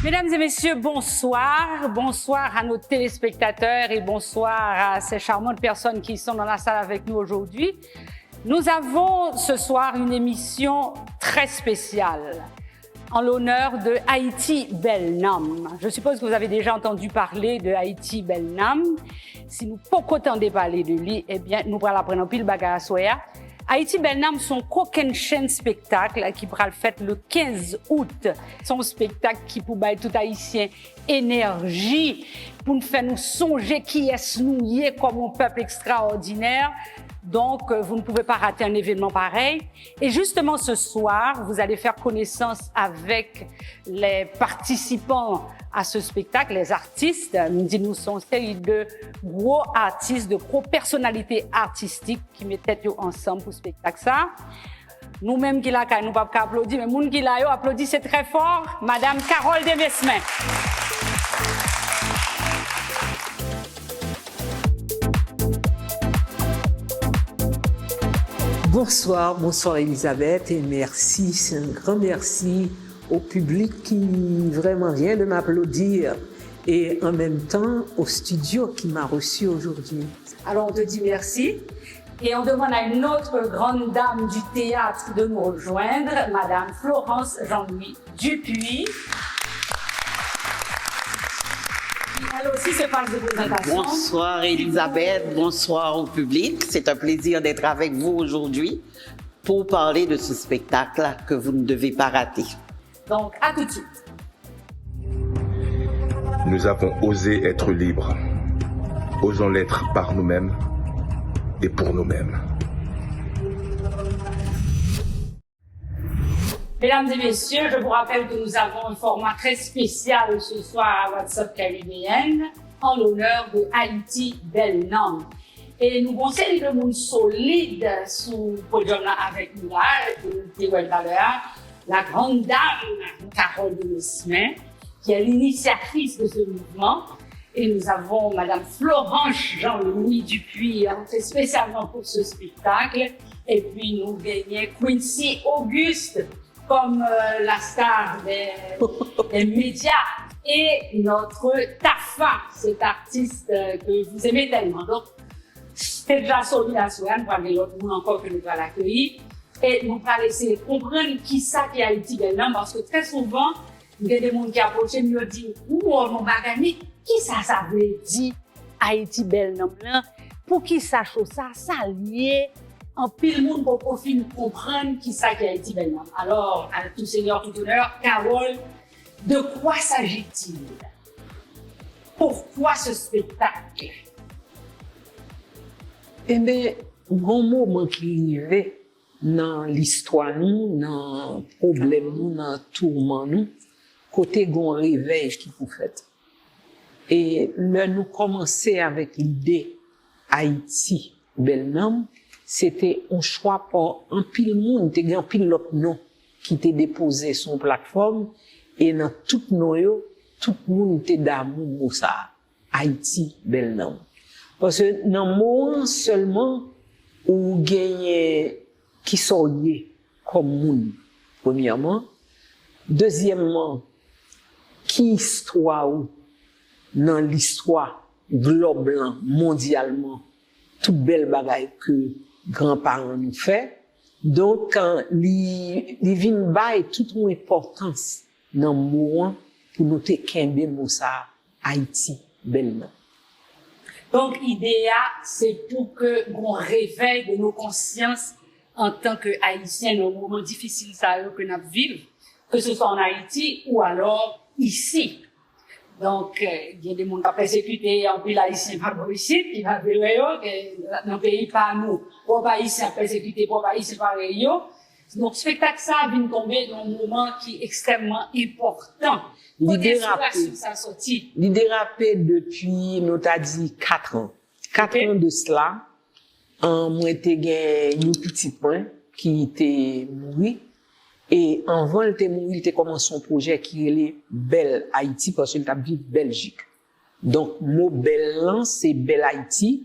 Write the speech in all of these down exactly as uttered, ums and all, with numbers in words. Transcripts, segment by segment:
Mesdames et messieurs, bonsoir. Bonsoir à nos téléspectateurs et bonsoir à ces charmantes personnes qui sont dans la salle avec nous aujourd'hui. Nous avons ce soir une émission très spéciale en l'honneur de Haïti Bèl Nanm. Je suppose que vous avez déjà entendu parler de Haïti Bèl Nanm. Si nou poko tande pale de li, ebyen, nou pral aprann anpil bagay aswè a. Ayiti Bèl Nanm se yon kokennchenn spektak ki pral fèt le kenz out. Se yon spektak ki pou bay tout Ayisyen enèji, pou n fè nou sonje kiyès nou ye kòm yon pèp ekstraòdinè. Donc, euh, vous ne pouvez pas rater un événement pareil. Et justement, ce soir, vous allez faire connaissance avec les participants à ce spectacle, les artistes. M di nou se yon seri de gwo atis, de gwo pèsonalite atistik ki met tèt yo ansanm pou spektak sa. Nou menm ki lakay, nou p ap ka aplodi, men moun ki la yo aplodi, se trè fò, Madam Carole Demesmin. Bonsoir, bonsoir Elisabeth et merci, c'est un grand merci au public qui vraiment vient de m'applaudir et en même temps au studio qui m'a reçu aujourd'hui. Alors on te dit merci et on demande à une autre grande dame du théâtre de nous rejoindre, Madame Florence Jean-Louis Dupuis. Bonsoir Elisabeth, bonsoir au public. C'est un plaisir d'être avec vous aujourd'hui pour parler de ce spectacle que vous ne devez pas rater. Donc, à tout de suite. Nous avons osé être libres. Osons l'être par nous-mêmes et pour nous-mêmes. Mesdames et messieurs, je vous rappelle que nous avons un format très spécial ce soir à WhatsApp Caribbean en l'honneur de Haïti Bèl Nanm. E nou gon seri de moun solid sou podyòm nan avèk nou la, nou te wè l talè a, la grande dame Carole Demesmin, qui est l'initiatrice de ce mouvement. Et nous avons Madame Florence Jean-Louis Dupuis, entrée spécialement pour ce spectacle. Et puis nous gagnons Quincy Auguste comme euh, la star des, des médias. Et notre Tafa, cet artiste euh, que vous aimez tellement. Donc, se deja solid aswè a, nou pral gen lòt moun ankò ke nou pral akeyi. E nou pral eseye konprann kisa ki Ayiti Bèl Nanm, paske trè souvan, gen de moun ki apwoche m, yo di, ou wè yon bagay, men kisa sa vle di Ayiti Bèl Nanm lan? Poukisa cho sa? Sa l ye? Anpil moun poko fin konprann kisa ki Ayiti Bèl Nanm. Alors, à tout seigneur, tout honneur, Carole, de quoi s'agit-il? Pourquoi ce spectacle? Enben, gon moman ki rive nan listwa nou, nan pwoblèm nou, nan touman nou, kote gon revèy ki pou fèt. E lè nou kòmanse avèk lide Ayiti Bèl Nanm, se te yon chwa pa anpil moun, te gen anpil lòt non ki te depoze sou yon platfòm, e nan tout non yo, tout moun te damou mo sa a. Ayiti Bèl Nanm. Paske nan mo an sèlman ou genyen kisa w ye kòm moun, premyèman. Dezyèmman, ki istwa ou nan listwa glòb lan, mondyalman, tout bèl bagay ke granparan nou fè. Donk, li, li vin bay tout yon enpòtans nan mo an pou nou te kenbe mo sa a, Ayiti Bèl Nanm. Donk, ide a, se pou ke gon revèy de nos consciences antan ke Ayisyen nan moman difisil sa yo ke n ap viv, ke se swa an Ayiti ou alò isi. Donk, gen de moun k ap pèsekite anpil Ayisyen pa bò isit, ki pa vle wè yo, nan peyi pa nou, pwòp Ayisyen ap pèsekite pwòp Ayisyen parèy yo. Donk, spektak sa a vin tonbe nan yon moman ki ekstrèmman enpòtan. Kote enspirasyon sa a soti? Li derape depi, nou ta di, kat an. Kat an de sla, mwen te gen yon pitit mwen ki te mouri. E anvan l te mouri, li te kòmanse yon pwojè ki rele Bèl Ayiti, paske li t ap viv Bèljik. Donk, mo bèl lan, se Bèl Ayiti,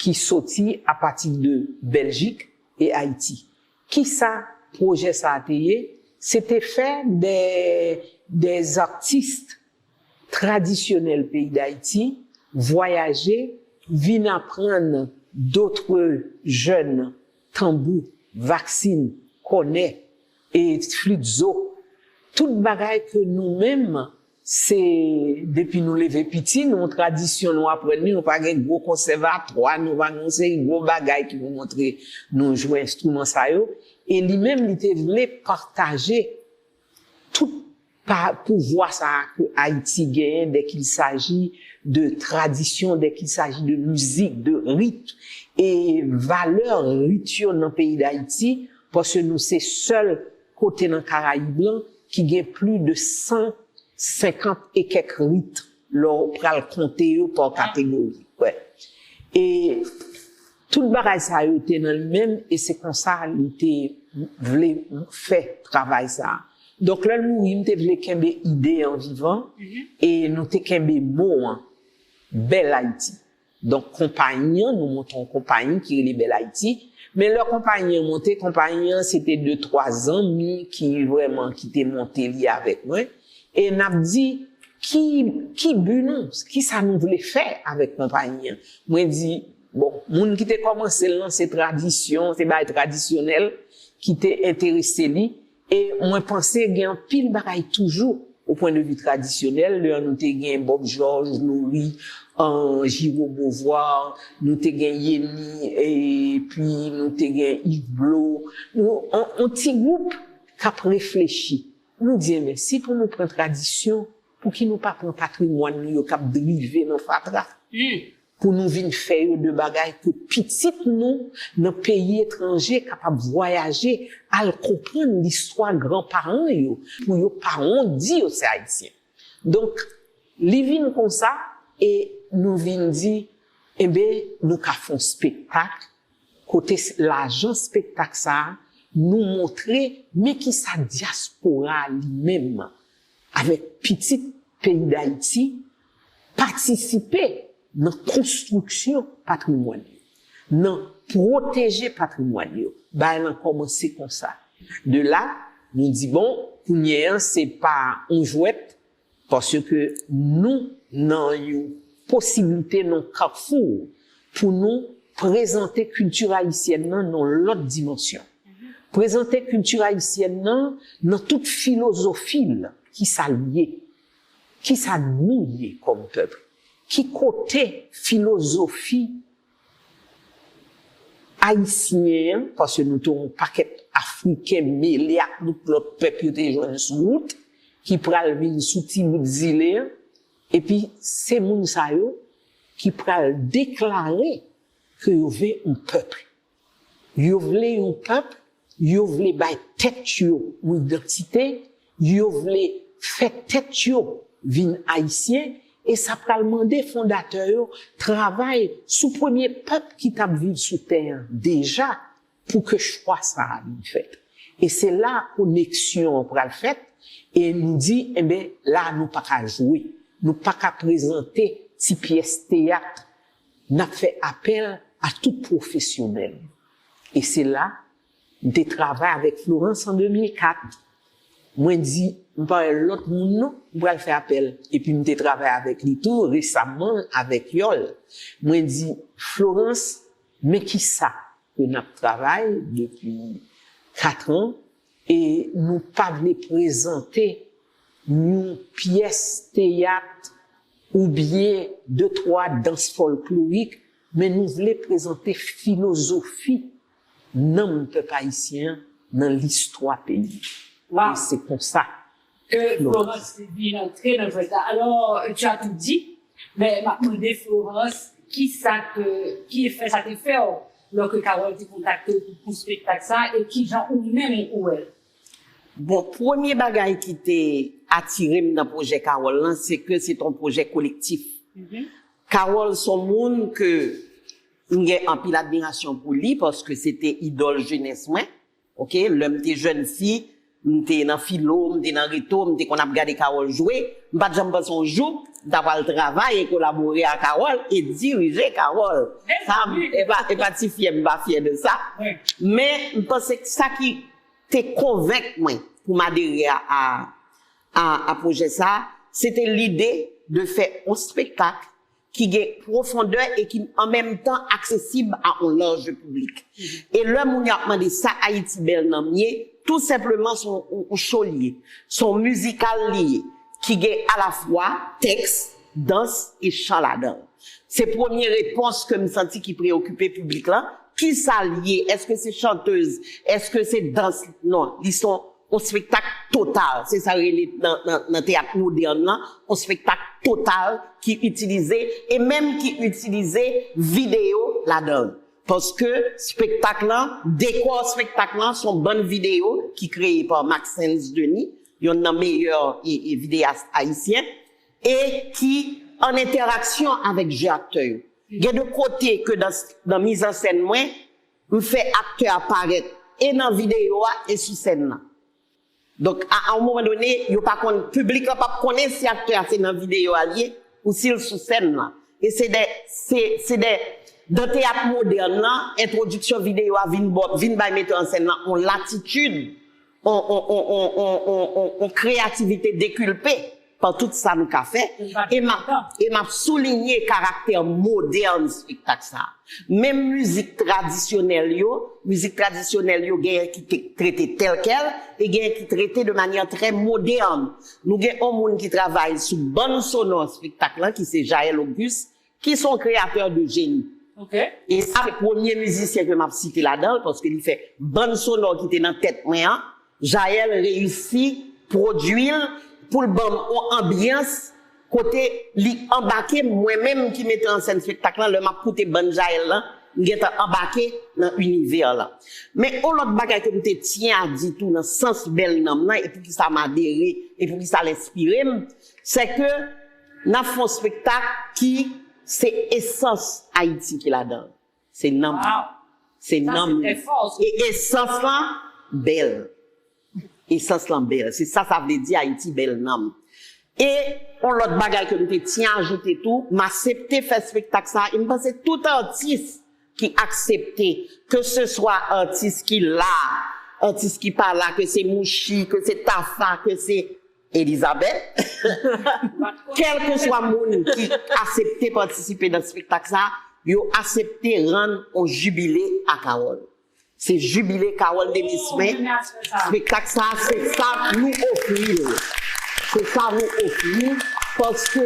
ki soti apati de Bèljik e Ayiti. Kisa pwojè sa a te ye? Se te fè des, des artistes tradisyonèl peyi Dayiti, vwayaje, vin aprann dotre jèn tanbou, vaksin, kònè, e flit zo. Tout bagay ke nou menm, se depi nou leve piti, nou tradisyon nou aprann li, nou pa gen gwo konsèvatwa, nou pa gen yon seri gwo bagay ki pou montre nou jwe enstriman sa yo. E li menm, li te vle pataje tout pa pouvwa sa a ke Ayiti genyen dès qu'il s'agit de tradisyon, dès qu'il s'agit de mizik, de rit, e valè rit yo nan peyi Dayiti, paske nou se sèl kote nan Karayib lan ki gen plis de san senkant e kèk rit lè w pral konte yo pa kategori. Wè. E tout bagay sa yo te nan li menm, e se konsa li te vle fè travay sa a. Donk, lè l mouri, m te vle kenbe ide an vivan, e nou te kenbe mo an, Bèl Ayiti. Donk, konpayi an, nou monte yon konpayi ki rele Bèl Ayiti. Men lè konpayi an monte, konpayi an, se te de, twa zanmi ki vrèman, ki te monte li avèk mwen. E n ap di, ki, ki bi nou? Kisa nou vle fè avèk konpayi an? Mwen di, bon, moun ki te kòmanse l lan, se tradisyon, se bagay tradisyonèl ki te enterese li. E mwen panse gen anpil bagay toujou, o pwen de vi tradisyonèl, lè nou te gen Bob Georges, Laurie, an, Giraud Beauvoir, nou te gen Yeni, epi nou te gen Yves Bleau. Nou, on, on ti gwoup k ap reflechi. Nou di, enben, si pou nou pran tradisyon, pouki nou pa pran patrimwàn nou yo k ap drive nan fatra? Pou nou vin fè yo de bagay ke pitit nou nan peyi etranje kapab vwayaje, al konprann listwa granparan yo, pou yo pa wont di yo se Ayisyen. Donk, li vin konsa, e nou vin di, enben, nou ka fè yon spektak, kote s-, lajan spektak sa a, nou montre men kisa dyaspora a li menm, avèk pitit peyi Dayiti, patisipe nan konstriksyon patrimwàn yo, nan pwoteje patrimwàn yo. Bagay lan kòmanse konsa. De la, nou di, bon, kounye a, se pa yon jwèt, paske nou nan yon posiblite, nan kafou, pou nou prezante kilti ayisyèn nan nan lòt dimansyon. Prezante kilti ayisyèn nan nan tout filozofi l, kisa l ye, kisa nou ye kòm pèp, ki kote filozofi ayisyen an, paske nou te yon pakèt Afriken mele ak tout lòt pèp yo te jwenn sou wout, ki pral vin sou ti bout zile an, epi se moun sa yo ki pral deklare ke yo vle yon pèp. Yo vle yon pèp, yo vle bay tèt yo yon idantite, yo vle fè tèt yo vin ayisyen, e sa pral mande fondatè yo travay sou premye pèp ki t ap viv sou tè an deja, pou ke chwa sa a vin fèt. E se la koneksyon an pral fèt, e nou di, enben, la nou pa ka jwe, nou pa ka prezante ti pyès teyat, n ap fè apèl a tout pwofesyonèl. E se la, m te travay avèk Florence an de mil kat. Mwen di, m pa wè lòt moun non, m pral fè apèl. Epi m te travay avèk li tou, resaman, avèk Yòl. Mwen di, Florence, men kisa ke n ap travay depi kat an, e nou pa vle prezante yon pyès teyat oubyen de twa dans fòlklorik, men nou vle prezante filozofi nanm pèp ayisyen an nan listwa peyi. Wow. E se konsa ke Florence te vin antre nan jwèt la. Alors, tu as tout dit, men m ap mande Florence, ki sa ke, ki efè sa te fè w lòske Carole te kontakte w pou, pou spektak sa, e kijan ou menm ou wè l? Bon, premye bagay ki te atire m nan pwojè Carole lan, se ke se t on pwojè kolektif. Carole se on moun ke m gen anpil admirasyon pou li, paske se te idòl jenès mwen. Oke, lè m te jèn fi, m te nan filo, m te nan reto, m te konn ap gade Carole jwe. M pa t janm panse yon jou m ta pral travay e kolabore a Carole e dirije Carole. Sa, e pa, e pa ti fyè, m pa fyè de sa. Men, m panse sa ki te konvenk mwen pou m adere a, a, a, a pwojè sa, se te lide de fè yon spektak ki gen pwofondè e ki an menm tan aksesib a yon laj piblik. E lè moun yo ap mande sa Ayiti bèl nan m ye, tou senpleman se yon, yon, yon show li ye, se yon mizikal li ye, ki gen alafwa tèks, dans e chan ladan l. Se premye repons ke m santi ki preokipe piblik lan. Kisa l ye? Èske se chantèz? Èske se dans? Non, li se yon yon spektak total. Se sa yo rele nan, nan, nan teyat modèn lan, yon spektak total ki itilize, e menm ki itilize videyo ladan l. Paske spektak lan, dekò spektak lan, se yon bann videyo ki kreye pa Maxence Denis, yonn nan meyè e, e videyas ayisyen, e ki an entèraksyon avèk je aktè yo. Gen de kote ke nan, nan mizansèn mwen, m fè aktè a parèt e nan videyo a e sou sèn nan. Donk, a, a yon moman done, yo pa konn, piblik la p ap konnen si aktè a se nan videyo a l ye ou si l sou sèn nan. E se de, se, se de, nan teyat modèn nan, entwodiksyon videyo a vin bò, vin bay metè an sèn nan yon latitid, yon, yon, yon kreyativite dekilpe pa tout sa nou ka fè. E m ap, e m ap soulinye karaktè modèn spektak sa a. Menm mizik tradisyonèl yo, mizik tradisyonèl yo genyen ki te, trete tèlkèl, e genyen ki trete de manyè trè modèn. Nou gen yon moun ki travay sou bann sonò spektak lan, ki se Jaël Auguste, ki se yon kreyatè de jeni. E se premye mizisyen ke m ap site ladan l, paske li fè bann sonò ki te nan tèt mwen an, Jaël reyisi pwodui l pou l ban m yon anbyans kote li anbake m, mwen menm ki metè an sèn spektak lan, lè m ap koute bann Jaël lan, m gentan anbake nan inivè lan. Men yon lòt bagay ke m te tyen a di tou nan sans bèl nanm nan, e poukisa m adere, e poukisa l enspire m, se ke n ap fè yon spektak ki se esans Ayiti ki ladan l. Se nanm. Se nanm li. E esans lan bèl. Esans lan bèl. Se sa sa vle di Ayiti bèl nanm. E yon lòt bagay ke m te tyen ajoute tou, m aksepte fè spektak sa a, e m panse tout atis ki aksepte, ke se swa atis ki la, atis ki pa la, ke se Mouchi, ke se Tafa, ke se Elizabeth, kèlkeswa moun ki aksepte patisipe nan spektak sa, yo aksepte rann yon jibile a Carole. Se jibile Carole Denis, men spektak sa, se sa nou ofri l. Se sa nou ofri, paske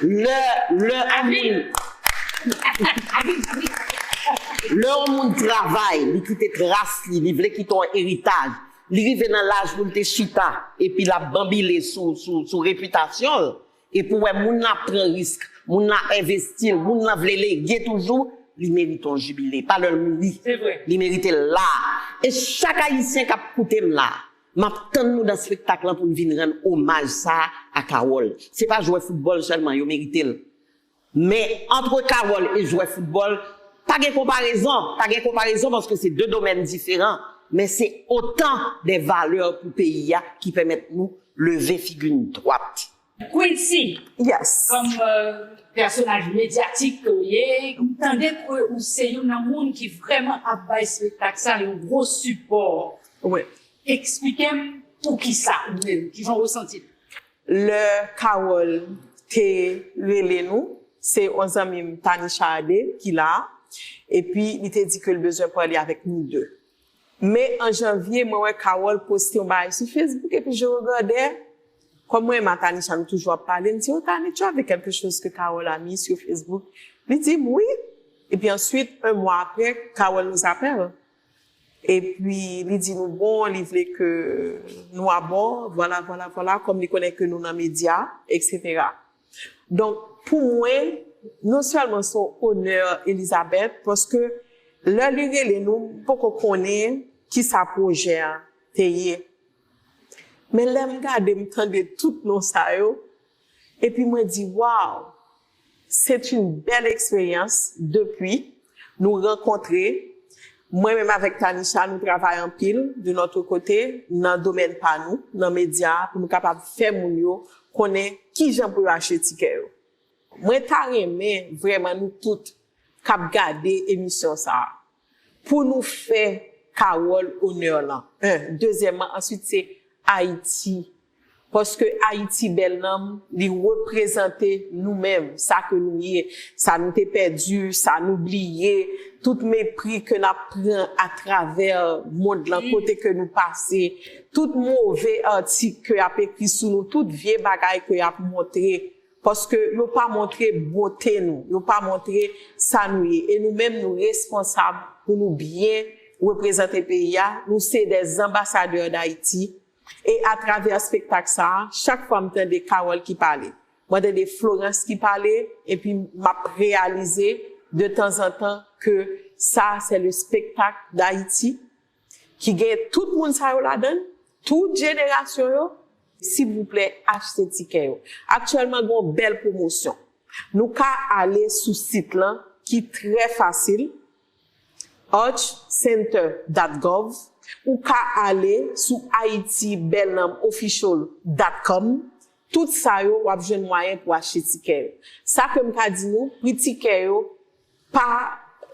lè, lè yon moun, lè yon moun travay, li kite tras li, li vle kite yon eritaj, li rive nan laj pou l te chita, epi l ap banbile sou, sou, sou repitasyon l, epi w wè moun nan ap pran risk, moun nan ap envesti l, moun nan vle lege toujou, li merite yon jibile, pa lè l mouri. Li merite l la. E chak Ayisyen k ap koute m la, m ap tann nou nan spektak lan pou n vin rann omaj sa a Carole. Se pa jwè foutbòl sèlman, yo merite l. Men, antre Carole e jwè foutbòl, pa gen konparezon. Pa gen konparezon paske se de domèn diferan. Men se otan de valè pou peyi a ki pèmèt nou leve figi n dwat. Quincy, kòm pèsonaj medyatik ke w ye, m tande ke ou se youn nan moun ki vrèman ap bay spektak sa yon gwo sipò. Eksplike m poukisa ou menm, kijan w resanti l? Lè Carole te rele nou, se yon zanmi m, Tanisha Ade, ki la, epi li te di ke l bezwen pale avèk nou de. Men an janvye, mwen wè Carole poste yon bagay sou Facebook, epi je regardais, kòm mwen e Tanisha nou toujou ap pale, m di, oh, Tani, tu as vu quelque chose que Carole a mis sur Facebook? Li di m, wi. Epi answit, un mois après, Carole nous appelle. Epi li di nou bon, li vle ke nou abò, vwala, vwala, vwala, kòm li konnen ke nou nan medya, et cetera. Donk, pou mwen, non sèlman se yon onè, Elizabeth, paske lè li rele nou, m poko konnen kisa pwojè a te ye. Men lè m gade, m tande tout non sa yo, epi mwen di, waw, c'est une belle expérience. Depi nou rankontre, mwen menm avèk Tanisha, nou travay anpil de notre côté nan domèn pa nou, nan medya, pou nou kapab fè moun yo konnen kijan pou yo achte tikè yo. Mwen ta renmen vrèman nou tout k ap gade emisyon sa a, pou nou fè Carole onè lan. En. Dezyèmman, answit se Ayiti Paske Ayiti bèl nan m, li reprezante nou menm, sa ke nou ye, sa nou te pèdi, sa nou bliye, tout mepri ke n ap pran atravè mond lan, kote ke nou pase, tout move atik ke y ap ekri sou nou, tout vye bagay ke y ap montre, paske yo pa montre bote nou, yo pa montre sa nou ye. E nou menm, nou responsab pou nou byen reprezante peyi a. Nou se des ambassadeurs d'Haïti. E atravè espektak sa a, chak fwa m tande Carole ki pale, mwen tande Florence ki pale, epi m ap reyalize de tanzantan ke sa, c'est le spectacle d'Haïti, ki gen tout moun sa yo ladan l, tout jenerasyon yo, silvouplè, achte tikè yo. Aktyèlman, gen yon bèl pwomosyon. Nou ka ale sou sit lan, ki trè fasil, arts center dot gov, ou ka ale sou haiti belle nam official dot com, tout sa yo, w ap jwenn mwayen pou achte tikè yo. Sa ke m ka di nou, pri tikè yo pa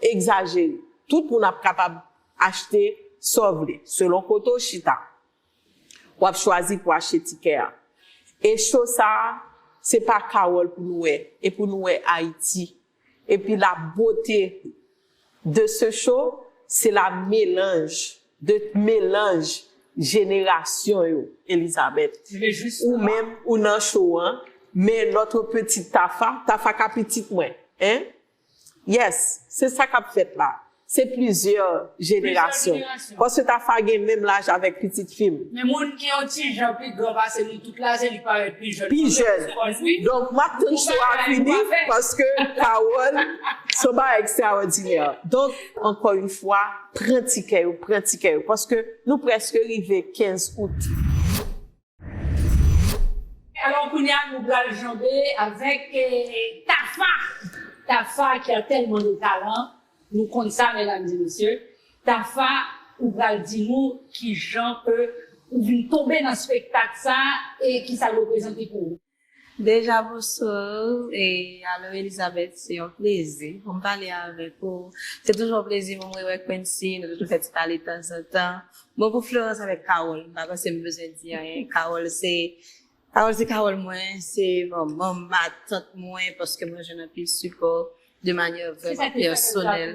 egzajere. Tout moun ap kapab achte sa w vle, selon kote w chita. W ap chwazi pou achte tikè a. E cho sa a, se pa Carole pou nou wè, e pou nou wè Ayiti. Epi la beauté de ce show, c'est la mélange de mélange jenerasyon yo, Elizabeth. Ou menm, ou nan show an, men notre petite Tafa, Tafa ka pitit mwen, hein? Yes, se sa k ap fèt la. Se plizyè jenerasyon. Paske Tafa gen menm laj avèk pitit fi m. Men moun ki yon ti jan pi gran pase nou tout la, se li k parèt pi jèn. Pi jèn. Donk, m ap tann show a fini, paske Carole, se yon bagay ekstraòdinè. Donk, ankò yon fwa, pran tikè yo, pran tikè yo, paske nou prèske rive kenz out. Alò, kounye a, nou pral janbe avèk eh, Tafa. Tafa ki a tèlman de talan. Nou konn sa, medam e mesye. Tafa, ou pral di nou ki jan ke ou vin tonbe nan spektak sa e ki sa l reprezante pou ou. Deja, bonswa. E, alò, Elizabeth, se yon plezi pou m pale avèk ou. Se toujou yon plezi pou m rewè Quincy. Nou toujou fè ti pale tanzantan. Bon, pou Florence avèk Carole, m pa panse m bezwen di anyen. Carole, se Carole se Carole mwen, se manman m, matant mwen, paske mwen jwenn anpil sipò de manyè vrèman pèsonèl.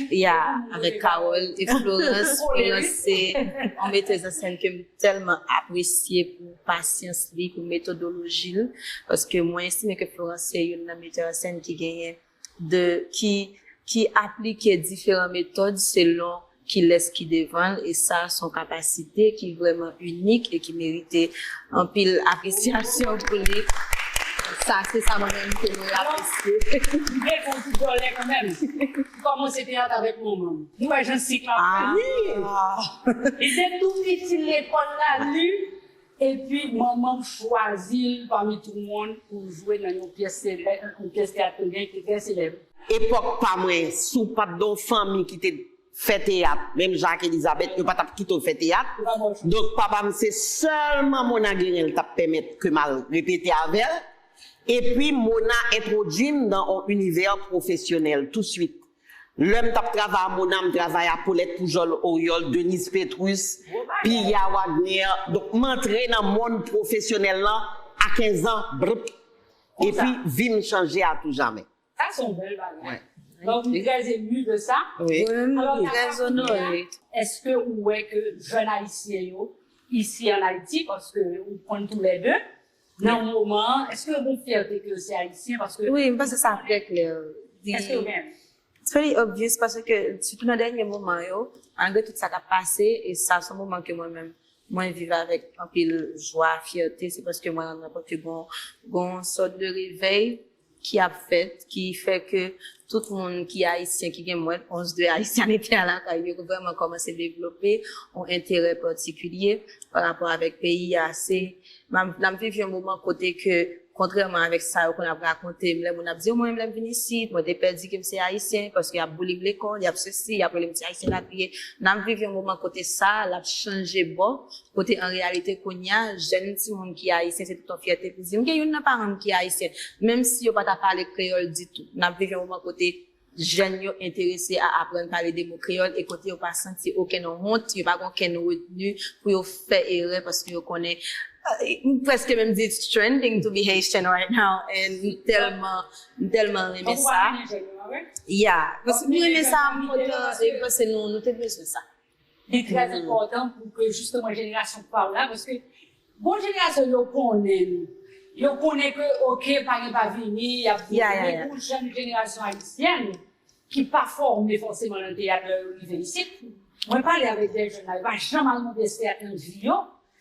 Ya, avèk Carole e Florence, Florence se yon metèz an sèn ke m tèlman apresye pou pasyans li, pou metodoloji l, paske mwen estime ke Florence se youn nan metè an sèn ki genyen de ki ki aplike diferan metòd selon kilès ki devan l, e sa se yon kapasite ki vrèman inik e ki merite anpil apresyasyon pou li. Sa se sa mwen menm ke mwen apresye. M gen pou ti dòlè kanmenm. M kòmanse teyat avèk manman m. Nou wè jan sik la fèt. Li te tou piti lekòl la li. Epi manman m chwazi l pami tout moun pou l jwe nan yon pyès selèb, yon pyès teyat ke l gen ki trè selèb. Epòk pa mwen, si w pa t gen yon fanmi ki te fè teyat, menm jan ak Elizabeth, yo pa t ap kite w fè teyat. Donk, papa m se sèlman Mona Guérin l t ap pèmèt ke m al repete avè l. Epi Mona entwodui m nan yon inivè pwofesyonèl touswit. Lè m t ap travay a Mona, m travay a Paulette Pujol Oriol, Denise Petrus, Piya Wagner. Donk, m antre nan mond pwofesyonèl lan a kenz an, brp. Epi, vi m chanje a tou jamè. Sa se yon bèl bagay. Donk, m trè emu de sa. Wi, m trè onore. Èske ou wè ke jèn ayisyen yo, isi an Ayiti, paske ou konn toulède, nan moman an, èske yo gen fyète ke yo se ayisyen? Paske. Wi, m panse sa trè klè. Èske yo gen? It's very obvious paske, sitou nan dènye moman yo, malgre tout sa k ap pase, e sa se yon moman ke mwen menm, mwen viv avèk anpil jwa, fyète, se paske mwen rann mwen kont ke gon, gon sòt de revèy ki ap fèt, ki fè ke tout moun ki ayisyen, ki gen mwens de ayisyanite a lakay yo, vrèman kòmanse devlope yon enterè patikilye pa rapò avèk peyi a. Se, m ap, n ap viv yon moman kote ke, kontrèman avèk sa yo konn ap rakonte m, lè moun ap di, o, mwen menm lè m vin isit, mwen te pè di ke m se ayisyen, paske y ap boule m lekòl, y ap sesi, y ap rele m ti ayisyen lakriye. N ap viv yon moman kote sa, l ap chanje bò, kote an reyalite kounye a, jèn timoun ki ayisyen, se tout yon fyète pou di, m gen youn nan paran m ki ayisyen, menm si yo pa ta pale kreyòl ditou. N ap viv yon moman kote jèn yo enterese a aprann pale de mo kreyòl e kote yo pa santi okenn wont, yo pa gen okenn retni pou yo fè erè paske yo konnen, euh, m prèske menm di it's trending to be Haitian right now, and m tèlman, m tèlman renmen sa. Yeah, paske m renmen sa, m kontan, e m panse nou, nou te bezwen sa. Li trè enpòtan pou ke jisteman jenerasyon pa w la, paske bon jenerasyon yo konnen nou. Yo konnen ke, oke, pa gen pa vini, y ap vini. Yeah, yeah, yeah. Men pou jèn jenerasyon ayisyèn ki pa fòme fòseman nan teyat lè yo rive isit, mwen pale avèk de jèn la, yo pa janm al nan pyès teyat nan vi yo,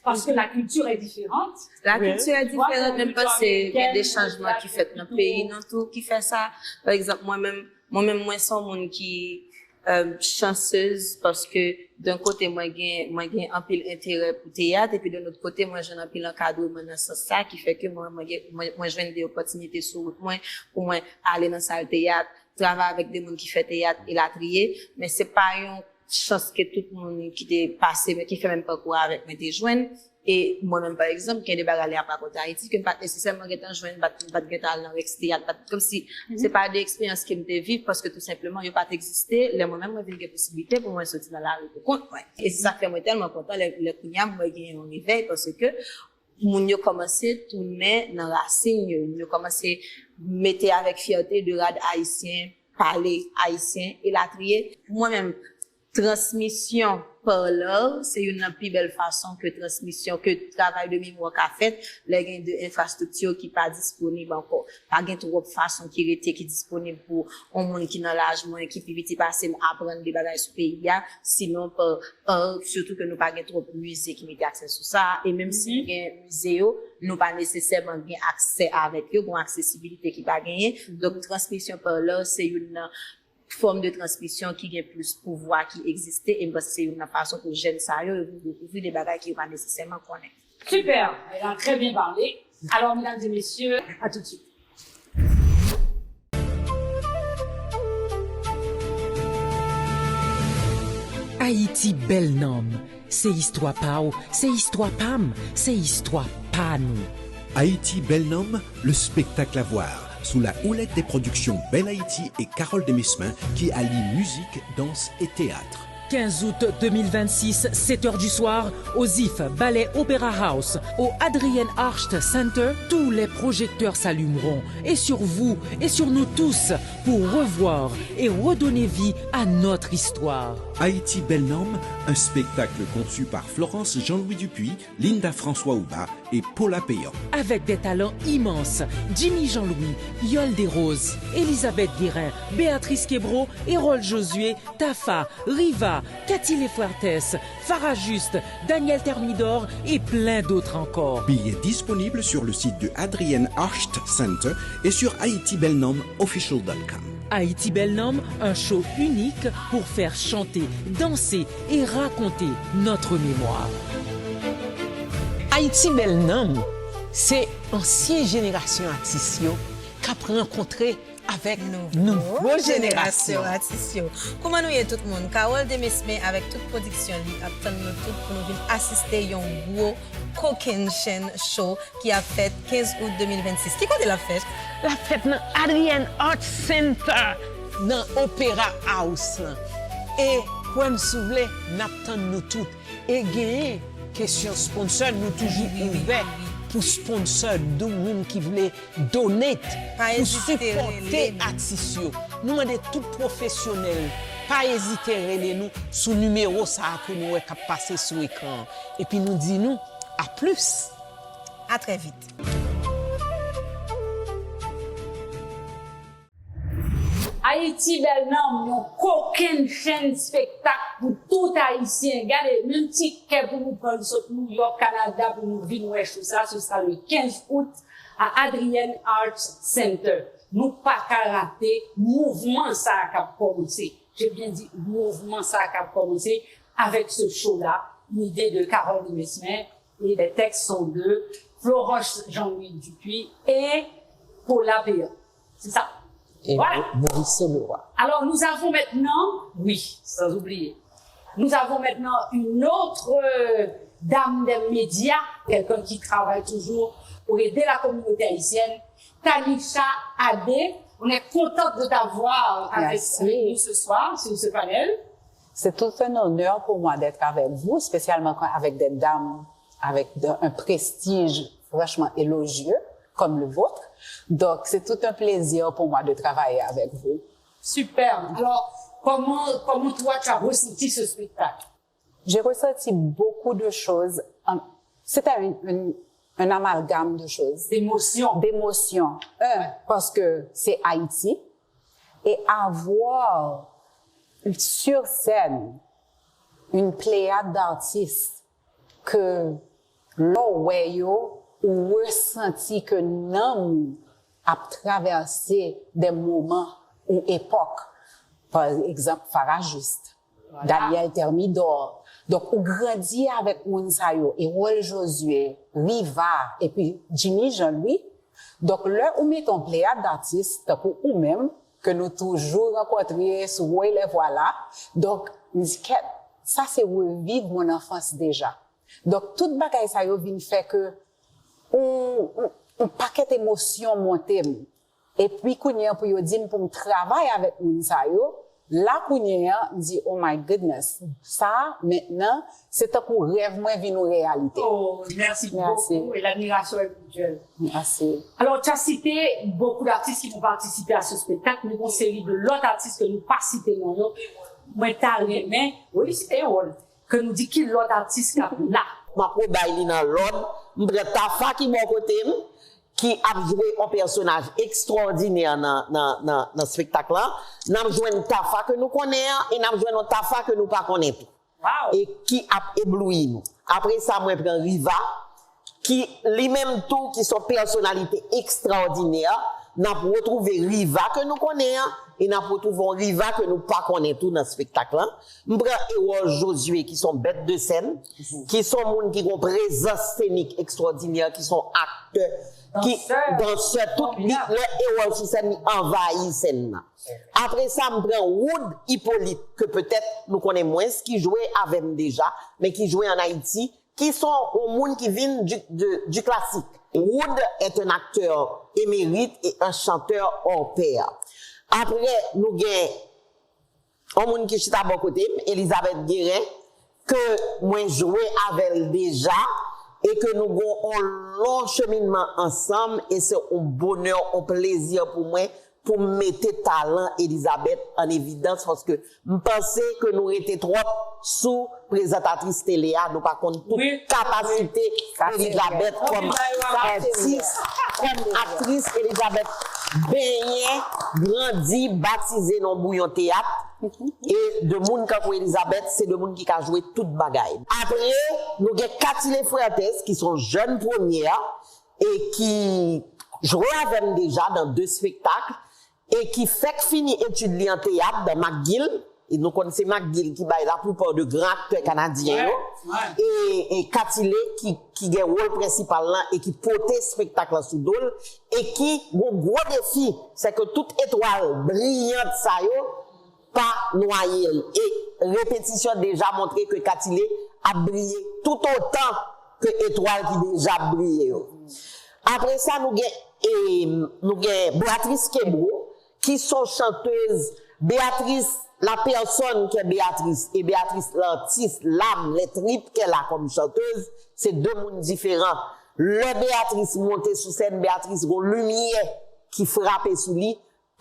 paske la culture est différente. La culture est différente, men m panse gen de chanjman ki fèt nan peyi nou tou ki fè sa. Pa egzanp, mwen menm, mwen menm, mwen se yon moun ki, euh, chanceuses paske d'un kote mwen gen, mwen gen anpil enterè pou teyat, epi de lòt kote mwen jwenn anpil ankadreman nan sans sa ki fè ke mwen, mwen gen, mwen, mwen jwenn de opòtinite sou wout mwen pou mwen ale nan sal teyat, travay avèk de moun ki fè teyat elatriye, men se pa yon chans ke tout moun ki te pase, men ki fè menm pakou avèk mwen te jwenn. E mwen menm, pa egzanp, gen de bagay lè ap rakonte Ayiti ke m pa t nesesèman gentan jwenn, m pa t, m pa t gentan al nan Rex Teyat, m pa t, kòmsi se pa de eksperyans ke m te viv paske tou senpleman yo pa t egziste lè mwen menm mwen vin gen posiblite pou mwen soti nan lari pou kont mwen. E se sa k fè mwen tèlman kontan lè, lè kounye a m wè gen yon revèy paske moun yo kòmanse tounen nan rasin yo, moun yo kòmanse mete avèk fyète de rad ayisyen, pale ayisyen, elatriye. Pou mwen menm, transmisyon pa lari, se youn nan pi bèl fason ke transmisyon, ke travay de memwa ka fèt, lè gen de enfrastrikti ki pa disponib ankò. Pa gen twòp fason ki rete, ki disponib pou yon moun ki nan laj mwen, ki pi piti pase m, aprann de bagay sou peyi a, sinon pa, pa, sitou ke nou pa gen twòp mize ki mete aksè sou sa, e menm si nou gen mize yo, nou pa nesesèman gen aksè avèk yo, gen yon aksesibilite ki pa genyen. Donk, transmisyon pa lari, se youn nan fòm de transmisyon ki gen plis pouvwa ki egziste, e m panse se youn nan fason pou jèn sa yo, yo vin dekouvri de bagay ke yo pa nesesèman konnen. Super, elle a très bien parlé. Alors, mesdames et messieurs, à tout de suite. Ayiti bèl nanm, se istwa pa w, se istwa pa m, se istwa pa nou. Ayiti bèl nanm, le spectacle à voir, sous la houlette des productions Belle Haïti et Carole Demesmin, qui allie musique, danse et théâtre. Quinze août deux mille vingt-six, sept heures du soir, au ZIF, Ballet Opera House, au Adrienne Arsht Center, tous les projecteurs s'allumeront, et sur vous, et sur nous tous, pour revoir et redonner vie à notre histoire. Haïti Bèl Nanm, un spectacle conçu par Florence Jean-Louis Dupuis, Linda François Ouba et Paula Péan. Avec des talents immenses, Jimmy Jean-Louis, Yol Desroses, Elisabeth Guérin, Béatrice Kebreau, Erol Josué, Tafa, Riva, Cathy Lefuertes, Farah Juste, Daniel Thermidor et plein d'autres encore. Billets disponibles sur le site de Adrienne Arsht Center et sur haiti belle nanm official dot com. Haïti Bèl Nanm, un show unique pour faire chanter, danser et raconter notre mémoire. Ayiti Bèl Nanm, se ansyen jenerasyon atis yo k ap rankontre avèk nouvo jenerasyon atis yo. Kouman nou ye tout moun? Carole Demesmin avèk tout pwodiksyon li ap tann nou tout pou nou vin asiste yon gwo Kokennchenn Show ki ap fèt kenz out de mil vennsis. Ki kote l ap fèt? L ap fèt nan Adrienne Arts Center, nan Opera House lan. E kwè m si w vle, n ap tann nou tout. E genyen kesyon sponsor, nou toujou ouvè pou sponsor, de moun ki vle donate pou sipòte atis yo. Nou mande tout pwofesyonèl, pa ezite rele nou sou nimewo sa a ke nou wè k ap pase sou ekran an. Epi nou di nou, a plis! A trè vit. Ayiti Bèl Nanm, yon kokennchenn spektak pou tout Ayisyen. Gade, menm tikè pou nou pran sot Nouyòk, Kanada, pou nou vin wè show sa, ce sera le quinze août à Adrienne Arts Center. Nou pa ka rate mouvman sa a k ap kòmanse. Je bien di, mouvman sa a k ap kòmanse avec ce show-là, une idée de Carole Demesmin et les textes sont de Florence Jean-Louis Dupuis et Paula Péan. C'est ça. Et voilà. Maurice Leroy. Alors, nous avons maintenant, oui, sans oublier, nous avons maintenant une autre euh, dame des médias, quelqu'un qui travaille toujours pour aider la communauté haïtienne, Tanisha Adé, On est content de t'avoir avec, avec nous ce soir sur ce panel. C'est tout un honneur pour moi d'être avec vous, spécialement quand- avec des dames avec de- un prestige franchement élogieux comme le vôtre. Donc, c'est tout un plaisir pour moi de travailler avec vous. Superbe. Alors, comment, comment toi tu as ressenti ce spectacle? J'ai ressenti beaucoup de choses. En- C'était un, un- un amalgame de choses. D'émotions. D'émotions. Un, parce que c'est Haïti. Et avoir sur scène une pléiade d'artistes que lè w wè yo, ou resanti ke nanm ou ap travèse de moman ou epòk. Pa egzanp, Farah Juste, Daniel Thermidor. Donk, ou grandi avèk moun sa yo, Erol Josué, Riva, epi Jimmy Jean Louis. Donk, lè ou mete yon pleyad datis, tankou ou menm, ke nou toujou rankontre sou Woy Lè Vwala. Donk, m di, kèt, sa se reviv mon enfance deja. Donk, tout bagay sa yo vin fè ke yon, yon, yon pakèt emosyon monte m. Epi kounye an pou yo di m pou m travay avèk moun sa yo, la kounye an, m di, oh my goodness, sa, mentnan, se tankou rèv mwen vin yon reyalite. Oh, merci, Merci. Beaucoup. Et l'admiration est mutuelle. Mèsi. Alors, tu as cité beaucoup d'artistes qui vont participer à ce spectacle, men gon seri de lòt atis ke nou pa site non yo. Mwen ta renmen, wi, se Erol, ke nou di ki lòt atis k ap la. M ap rebay li nan lòd. M pran Tafa ki bò kote m, ki ap jwe yon pèsonaj ekstwòdinè nan, nan, nan, nan spektak lan. N ap jwenn Tafa ke nou konnen an, e n ap jwenn yon Tafa ke nou pa konnen tou. Wow! E ki ap eblouyi nou. Apre sa, mwen pran Riva, ki li menm tou, ki se yon pèsonalite ekstwòdinè. N ap retwouve Riva ke nou konnen an, e n ap retwouve yon Riva ke nou pa konnen tou nan spektak lan. M pran Erol Josué, ki se yon bèt de sèn, ki se yon moun ki gen yon prezans senik ekstwòdinè, ki se yon aktè, ki Dansè. Dansè, tout li, lè Erol sou sèn, li anvayi sèn nan. Apre sa, m pran Wood Hyppolite, ke petèt nou konnen mwens, ki jwe avè m deja, men ki jwe ann Ayiti, ki se yon moun ki vin du, de, du classique. Wood est un acteur émérite et un chanteur hors pair. Apre, nou gen yon moun ki chita bò kote m, Elizabeth Guérin, ke mwen jwe avè l deja, e ke nou gen yon lon cheminman ansanm, e se yon bonè, yon plezi pou mwen, pou m mete talan Elizabeth an evidans, paske m panse ke nou rete twòp sou prezantatris tele a, nou pa konn tout Wi. Kapasite Elizabeth kòm atis, kòm aktris. Elizabeth benyen, grandi, batize nan bouyon teyat. E de moun kankou Elizabeth, se de moun ki ka jwe tout bagay. Apre, nou gen Katile Fuertes, ki se yon jèn premyè, e ki jwe avè m deja nan de spektak, e ki fèk fini etid li an teyat nan McGill. E nou konn se McGill ki bay laplipa de gran aktè kanadyen yo. Wè, wè. E, e Katile ki, ki gen wòl prensipal lan e ki pote spektak lan sou do l, e ki gon gwo defi, se ke tout etwal briyant sa yo pa nwaye l. E repetisyon deja montre ke Katile ap briye tout otan ke etwal ki deja ap briye yo. Apre sa, nou gen, e, nou gen Beatrice Kebreau, ki se yon chantez. Beatrice, la personne qui est Béatrice, et Béatrice, l'artiste, l'âme, les tripes qu'elle a comme chanteuse, se de moun diferan. Lè Beatrice monte sou sèn, Beatrice gon limyè ki frape sou li,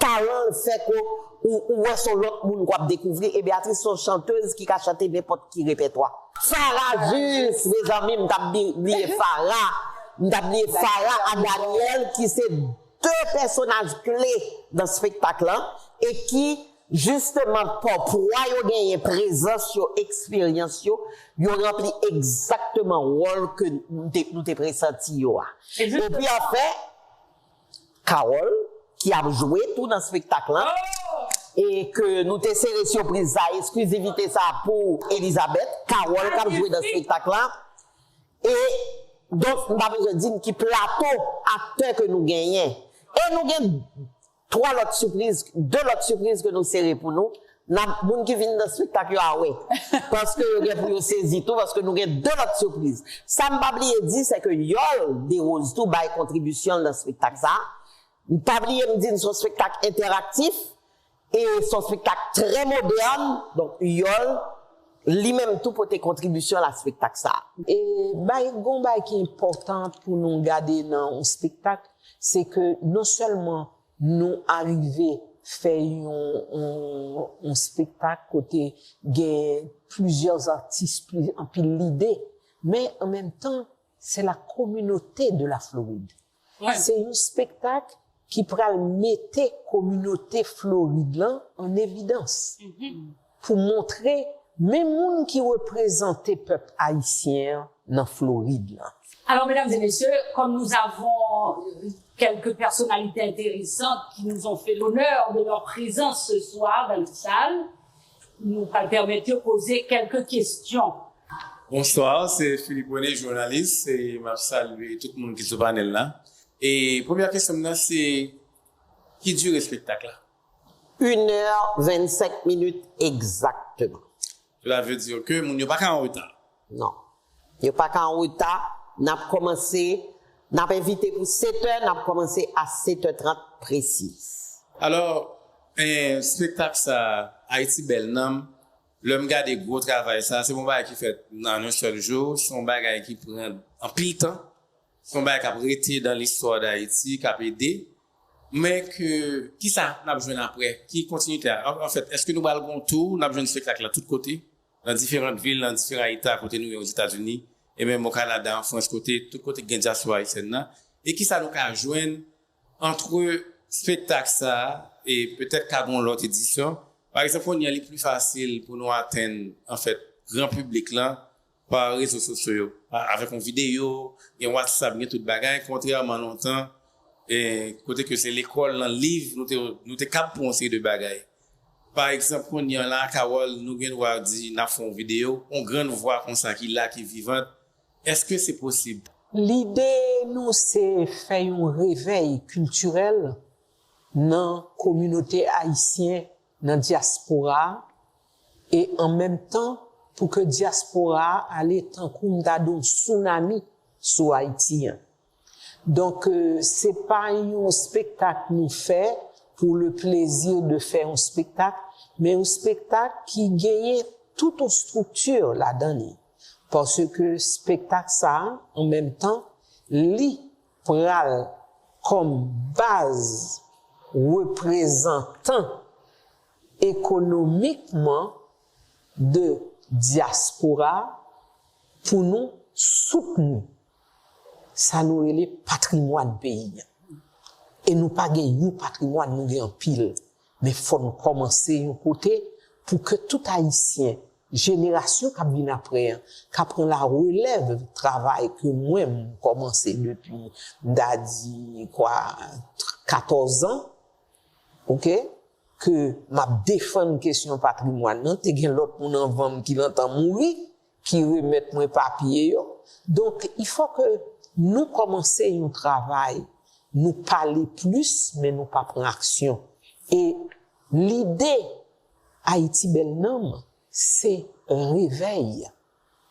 talan l fè ke ou, ou wè se yon lòt moun k w ap dekouvri, e Beatrice se yon chantez ki ka chante nenpòt ki repètwa. Farah Juste, mezanmi, m t ap bi- bliye Farah. M t ap bliye Farah a Daniel, ki se de pèsonaj kle nan spektak lan, e ki, jisteman, pa pwa yo genyen, prezans yo, eksperyans yo, yo ranpli egzakteman wòl ke nou te, nou te presanti yo a. Epi anfen, Carole, ki ap jwe tou nan spektak lan, e ke nou te sere sipriz sa, eksklizivite sa pou Elizabeth, Carole k ap jwe nan spektak lan. E donk, m pa bezwen di n ki plato aktè ke nou genyen. E nou gen twa lòt sipriz, de lòt sipriz ke nou sere pou nou. N ap, moun ki vin nan spektak yo a wè. Paske yo gen pou yo sezi tou, paske nou gen de lòt sipriz. Sa m pa bliye di, se ke Yol Desroses tou bay kontribisyon l nan spektak sa. Pa bliye m di n se yon spektak entèraktif e se yon spektak trè modèn. Donk, Yòl, li menm tou pote kontribisyon l a spektak sa a. E bay, gon bay ki enpòtan pou nou gade nan yon spektak, se ke non sèlman nou arive fè yon, yon, yon spektak kote gen plizyè atis, pli, anpil lide, men an menm tan, c'est la communauté de la Floride. Se yon spektak ki pral mete kominote Florid lan an evidans pou montre men moun ki reprezante pèp ayisyen an nan Florid lan. Alors, mesdames et messieurs, comme nous avons euh, quelques personnalités intéressantes qui nous ont fait l'honneur de leur présence ce soir dans la salle, nous va permettre de poser quelques questions. Bonsoir, se Philippe René, jounalis, e m ap salye tout moun ki sou panèl la. E premyè kesyon m nan se, ki dire espektak la? Une heure vingt-cinq minutes exactement. Cela veut dire que moun yo pa ka an reta. Non. Yo pa ka an reta. N ap kòmanse, n ap envite pou sèt è, n ap kòmanse a sèt è trant presiz. Alò, en, spektak sa, Ayiti Bèl Nanm, lè m gade gwo travay sa, se yon bagay ki fèt nan yon sèl jou, se yon bagay ki pran anpil tan, se yon bagay k ap rete nan listwa Dayiti, k ap ede. Men ke, kisa n ap jwenn apre? Ki kontinite a? An, anfèt, èske nou pral gon tou, n ap jwenn spektak la tout kote, nan diferan vil, nan diferan eta kote nou ye Ozetazini, e menm o Kanada, an Frans, kote, tout kote gen dyaspora ayisyèn nan? E kisa nou ka jwenn antre spektak sa a e petèt ka gon lòt edisyon? Pa egzanp, kounye a li pli fasil pou nou atenn, anfèt, gran piblik lan pa rezo sosyo yo, pa, avèk yon videyo, gen WhatsApp, gen tout bagay, kontrèman lontan, e, kote ke se lekòl, nan liv, nou te, nou te kab pran yon seri de bagay. Pa egzanp, kounye a la, Carole, nou gen dwa di n ap fè yon videyo, yon grann vwa konsa ki la, ki vivant, èske se posib? Lide nou se fè yon revèy kiltirèl nan kominote ayisyen nan dyaspora a e an menm tan pou ke dyaspora a ale tankou m ta di w sounami sou Ayiti an. Donk, euh, se pa yon spektak nou fè pour le plaisir de faire yon spektak, men yon spektak ki genyen tout yon estrikti ladan li. Paske spektak sa a, an menm tan, li pral kòm baz reprezantan ekonomikman de dyaspora pou nou soutni sa nou rele patrimwàn peyi a. E nou pa gen yon patrimwàn, nou gen anpil. Men fò n kòmanse yon kote pou ke tout Ayisyen, jenerasyon k ap vin apre an, ka pran la relèv travay ke mwen m kòmanse depi, m ta di, kwa, katòz an, oke, ke m ap defann kesyon patrimwàn nan. Te gen lòt moun anvan m ki gentan mouri, ki remèt mwen papye yo. Donk, il faut que nou kòmanse yon travay. Nou pale plis, men nou pa pran aksyon. E lide Ayiti Bèl Nanm, se revèy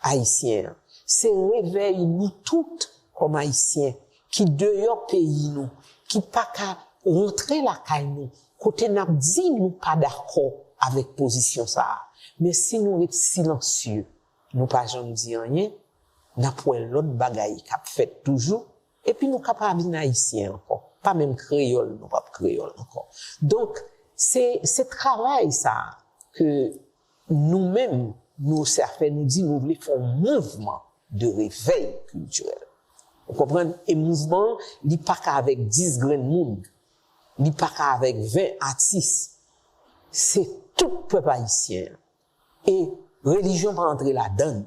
ayisyen an. Se revèy nou tout kòm Ayisyen ki deyò peyi nou, ki pa ka rantre lakay nou, kote n ap di nou pa dakò avèk pozisyon sa a. Men si nou ret silansye, nou pa janm di anyen, n ap wè lòt bagay k ap fèt toujou, epi nou ka pa vin Ayisyen ankò, pa menm kreyòl, nou p ap kreyòl ankò. Donk, se, se travay sa a ke nou menm, nou, sa fè nou di nou vle fè yon mouvman de revèy kiltirèl. Ou konprann? E mouvman an, li pa ka avèk dis grenn moun, li pa ka avèk ven atis. Se tout pèp ayisyen an. E relijyon pa antre ladan l.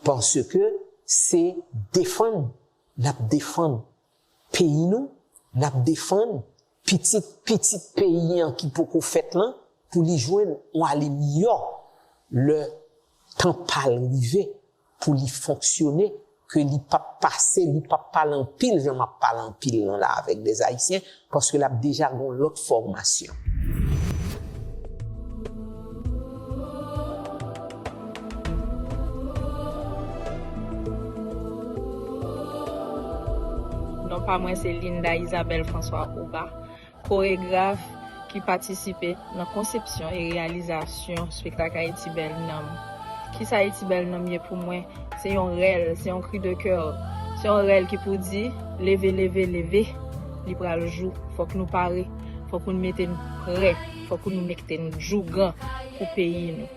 Paske se defann, n ap defann peyi nou, n ap defann pitit pitit peyi an ki poko fèt lan pou li jwenn yon ale miyò lè tan pa l rive pou li fonksyone, ke li p ap pase, li p ap pale anpil jan m ap pale anpil lan la avèk dèzayisyen, paske l ap deja gen yon lòt fòmasyon. Non, Pa mwen se Linda Isabelle François Ouba, koregraf ki patisipe nan konsepsyon e reyalizasyon spektak Ayiti Bèl Nanm. Kisa Ayiti Bèl Nanm ye pou mwen? Se yon rèl, se yon kri de kè. Se yon rèl ki pou di, leve, leve, leve, li pral jou. Fòk nou pare, fòk nou mete n prè, fòk nou mete n djougan pou peyi nou.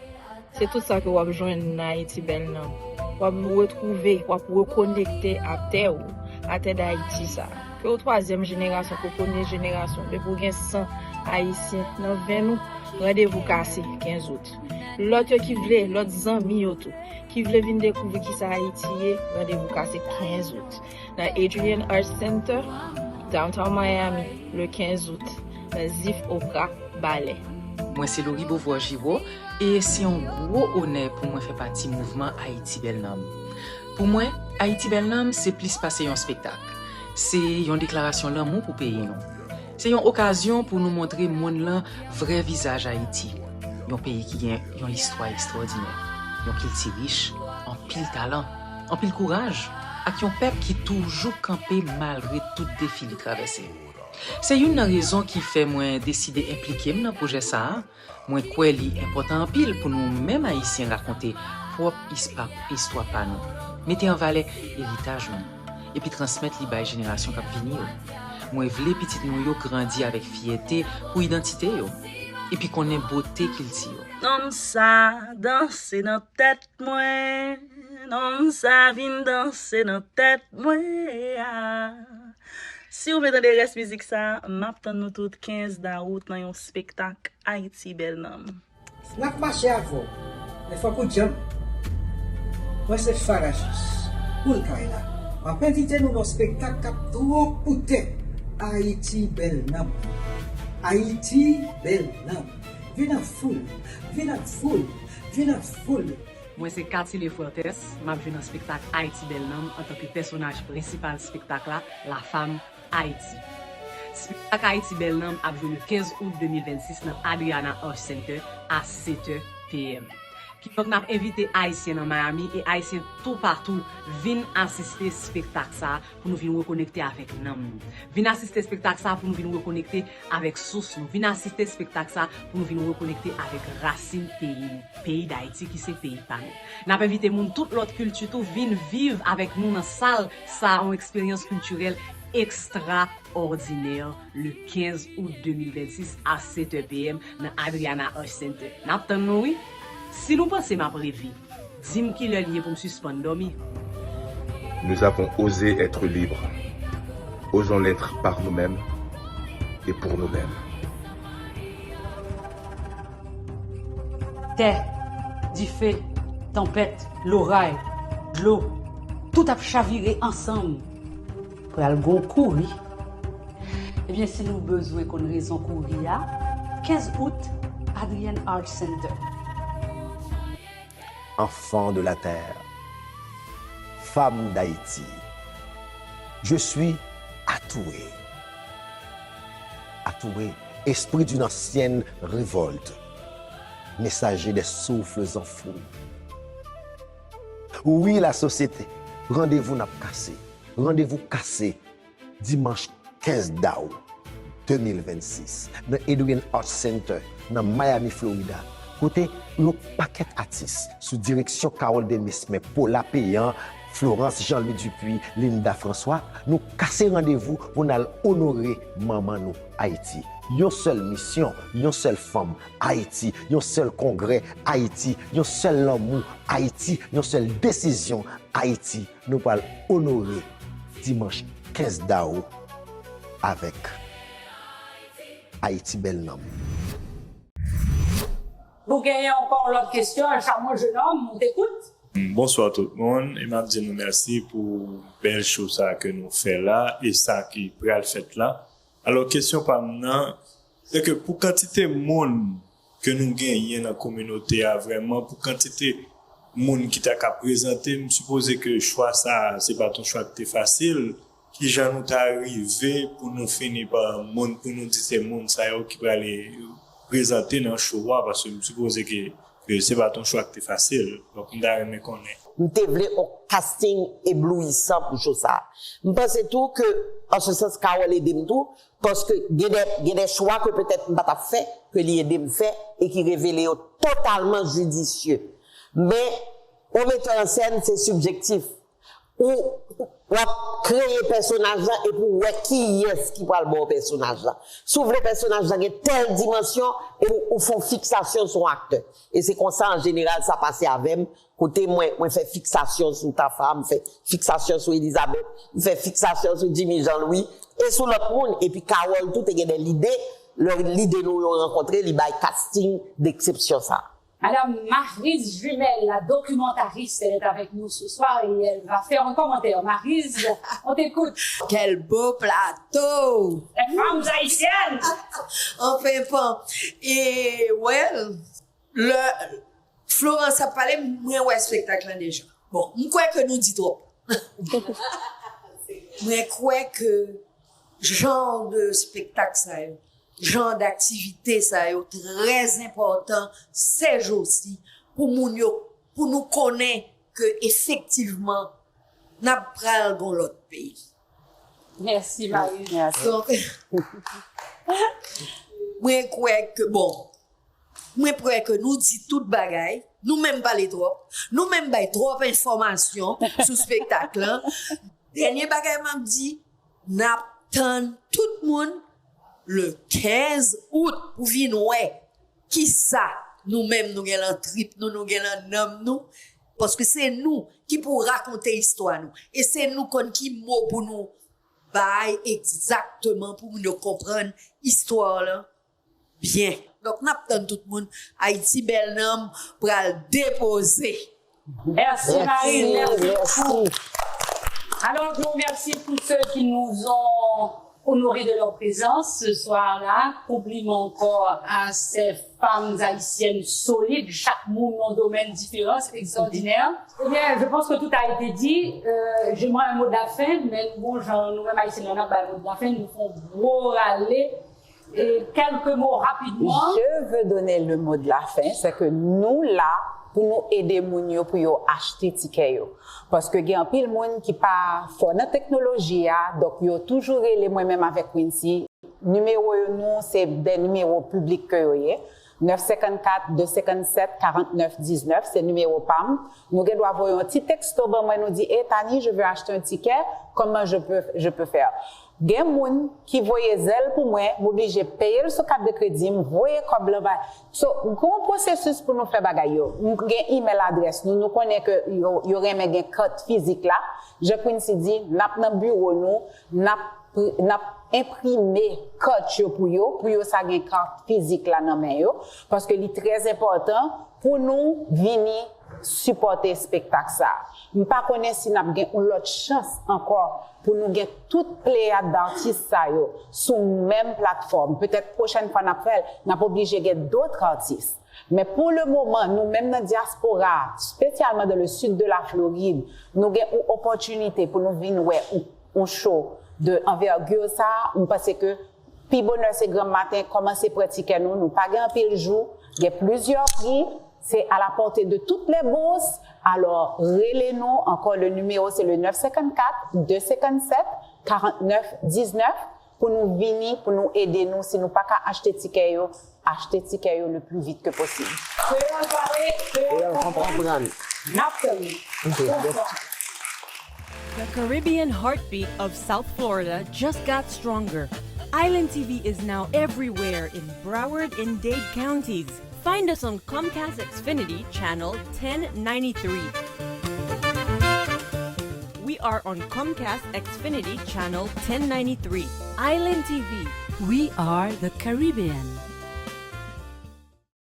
Se tout sa ke w ap jwenn nan Ayiti Bèl Nanm. W ap retwouve, w ap rekonekte a tè ou, a tè Dayiti sa. Ke w twazyèm jenerasyon, ke w premye jenerasyon, depi w gen san ayisyen nan venn ou, randevou kase kenz out. Lòt yo ki vle, lòt zanmi yo tou, ki vle vin dekouvri kisa Ayiti ye, randevou kase kenz out. Nan Adrienne Arts Center, Downtown Miami, le kenz out, nan Ziff Opera, Balè. Mwen se Laurie Beauvoir Giraud, e se yon gwo onè pou mwen fè pati mouvman Ayiti Bèl Nanm. Pou mwen, Ayiti Bèl Nanm se plis pase yon espektak. Se yon deklarasyon lanmou pou peyi nou. Se yon okazyon pou nou montre monn lan vrè vizaj Ayiti. Yon peyi ki gen yon istwa ekstwòdinè, yon kilti rich, anpil talan, anpil kouraj, ak yon pèp ki toujou kanpe malgre tout defi li travèse. Se youn nan rezon ki fè mwen deside enplike m nan pwojè sa a. Mwen kwè li enpòtan anpil pou nou menm Ayisyen rakonte pwòp ispa-, istwa pa nou, mete an valè eritaj nou, epi transmèt li bay jenerasyon k ap vini yo. Mwen vle pitit nou yo grandi avèk fyète pou idantite yo, epi konnen bote kilti yo. Nonm sa danse nan tèt mwen, nonm sa vin danse nan tèt mwen a. Si w vle tande rès mizik sa, m ap tann nou tout kenz dawout nan yon spektak Ayiti Bèl Nanm. N ap mache avè w, men fòk ou djanm. Mwen se Farajis, Poul Kay la. M ap envite nou nan yon spektak k ap twò koute, Ayiti Bèl Nanm. Ayiti Bèl Nanm. Vin an foul, vin an foul, vin an foul. Mwen se Cathy Lefuertes, m ap jwe nan spektak Ayiti Bèl Nanm antanke pèsonaj prensipal spektak la, Lafanm Ayiti. Spektak Ayiti Bèl Nanm ap jwe le kenz out de mil vennsis nan Adriana Arts Center a sèt è p m. Kidonk, n ap envite Ayisyen nan Miami e Ayisyen toupatou vin asiste spektak sa a pou nou vin rekonekte avèk nanm nou. Vin asiste spektak sa a pou nou vin rekonekte avèk sous nou. Vin asiste spektak sa a pou nou vin rekonekte avèk rasin peyi nou, peyi Dayiti ki se peyi pa nou. N ap envite moun tout lòt kilti tou vin viv avèk nou nan sal sa a, yon eksperyans kiltirèl ekstraòdinè, le kenz out de mil vennsis a sèt è p m nan Adriana Arts Center. N ap tann nou, wi. Si nou panse m ap reve, di m kilè l ye pou m sispann dòmi. Nous avons osé être libres. Osons l'être par nous-mêmes et pour nous-mêmes. Tè, dife, tanpèt, loray, dlo, tout ap chavire ansanm. Pral gon kouri. Ebyen, si nou bezwen konn rezon kouri a, kenz out, Adrienne Arts Center. Enfant de la terre, femme d'Haïti, je suis Atoué. Atoué, esprit d'une ancienne révolte, messager des souffles en fou. Wi, lasosyete, randevou n ap kase. Randevou kase dimanch kenz dawou de mil vennsis nan Adrienne Arts Center nan Miami, Florida, kote yon pakèt atis sou direksyon Carole Denis, men Paula Péan, Florence Jean-Louis Dupuis, Linda François, nou kase randevou pou n al onore manman nou Ayiti. Yon sèl misyon, yon sèl fanm, Ayiti, yon sèl kongrè, Ayiti, yon sèl lanmou, Ayiti, yon sèl desizyon, Ayiti. Nou pral onore dimanch kenz dawou avèk Ayiti Bèl Nanm. Nou genyen ankò yon lòt kesyon, Alchamon, jenòm, nou t ekout. Bonswa tout moun, e m ap di nou mèsi pou bèl show sa ke nou fè la e sa ki pral fèt la. Alò, kesyon pa m nan, se ke pou kantite moun ke nou genyen nan kominote a vrèman, pou kantite moun ki ta ka prezante, m sipoze ke chwa sa a, se pa t yon chwa ki te fasil. Kijan nou ta rive pou nou fini pa moun, pou nou di se moun sa yo ki prale prezante nan show a, paske m sipoze ke E se pa t yon chwa ki te fasil. Donk, m ta renmen konnen. M te vle yon casting eblouisan pou cho sa. M panse tou ke, an se sans, Carole ede m tou, paske gen de, gen de chwa ke petèt m pa t ap fè, ke li ede m fè, e ki revele yo totalman jidisye. Men, yon metè an sèn, se sibjektif. Ou, w ap kreye pèsonaj lan epi w wè kiyès ki pral ba w pèsonaj lan. Si w vle pèsonaj lan gen tèl dimansyon, epi w fè yon fiksasyon sou yon aktè. E se konsa, an jeneral, sa pase avè m, kote mwen, mwen fè fiksasyon sou Tafa, m fè fiksasyon sou Elizabeth, m fè fiksasyon sou Jimmy Jean Louis, e sou lòt moun. Epi Carole tou te gen de lide, lè lide nou yo rankontre, li bay casting d'exception sa. Madame Maryse Jumelle, la documentariste, elle est avec nous ce soir et elle va faire un commentaire. Maryse, on t'écoute. Quel beau plateau! Les femmes haïtiennes! Enfin, bon. Et, well, le, Florence a pale, mwen wè spektak lan deja. Bon, m kwè ke nou di twòp. Mwen kwè ke jan de spektak sa yo, jan d'aktivite sa yo trè enpòtan sèjosi pou moun yo, pou nou konnen ke efektivman n ap pral gon lòt peyi. Mèsi Maryse. Donk, mwen kwè ke, bon, mwen kwè ke nou di tout bagay, nou menm pale twòp, nou menm bay twòp enfòmasyon sou spektak lan. Dènye bagay m ap di, n ap tann tout moun le kenz out pou vin wè kisa nou menm nou gen lan trip nou, nou gen lan nanm nou. Paske se nou ki pou rakonte istwa nou. E se nou konn ki mo pou nou bay egzakteman pou moun yo konprann istwa lan byen. Donk, n ap tann tout moun. Ayiti Bèl Nanm pral depoze. Merci Maryse, merci beaucoup. Alors, je remercie tous ceux qui nous ont honorés de leur présence ce soir-là. Compliment encore à ces femmes haïtiennes solides, chaque monde dans un domaine différent, c'est extraordinaire. Eh bien, je pense que tout a été dit. Euh, j'aimerais un mot de la fin, men nou bon jan nou menm Ayisyen nou bay mot de la fin, nou fè yon gwo rale. Et quelques mots rapidement. Je veux donner le mot de la fin, c'est que nou la pou nou ede moun yo pou yo achte tikè yo. Paske gen anpil moun ki pa fò nan teknoloji a, donk yo toujou rele mwen menm avèk Quincy. Nimewo yo nou se de nimewo piblik ke yo ye. Nèf senkannkat, de senkannkat, karantnèf diznèf, se nimewo pa m. Nou gen dwa voye yon ti teksto ban mwen, nou di, "E Tani, je veux acheter un ticket, comment je peux, je peux faire?" Gen moun ki voye zèl pou mwen, m oblije peye l sou kat de kredi m, voye kòb lan bay. So, gon pwosesis pou nou fè bagay yo. M gen email adrès nou, nou konnen ke yo, yo renmen gen kat fizik la. Jan Quincy di, n ap nan biwo nou, n ap, n ap enprime kat yo pou yo, pou yo sa gen kat fizik la nan men yo, paske li trè enpòtan pou nou vini sipòte espektak sa. M pa konnen si n ap gen yon lòt chans ankò pou nou gen tout pleyad datis sa yo sou menm platfòm. Petèt pwochèn fwa n ap fè l, n ap oblije gen dòt atis. Men pou le moman, nou menm nan dyaspora, spesyalman dans le sud de la Floride, nou gen yon opòtinite pou nou vin wè yon, yon show de anvègi sa, m panse ke pi bonè se granm maten, kòmanse pran tikè nou, nou pa gen anpil jou, gen plizyè pri, c'est à la portée de toutes les bourses. Alò, rele nou, ankò, le numéro c'est le nèf senkannkat, de senkannkat, karantnèf diznèf, pou nou vini, pou nou ede nou, si nou pa ka achte tikè yo, achte tikè yo le plus vite que possible. Kreyòl pale, kreyòl konprann. N ap tann ou. Bonswa. The Caribbean heartbeat of South Florida just got stronger. Island T V is now everywhere in Broward and Dade counties. Find us on Comcast Xfinity Channel ten ninety-three. We are on Comcast Xfinity Channel ten ninety-three. Island T V. We are the Caribbean.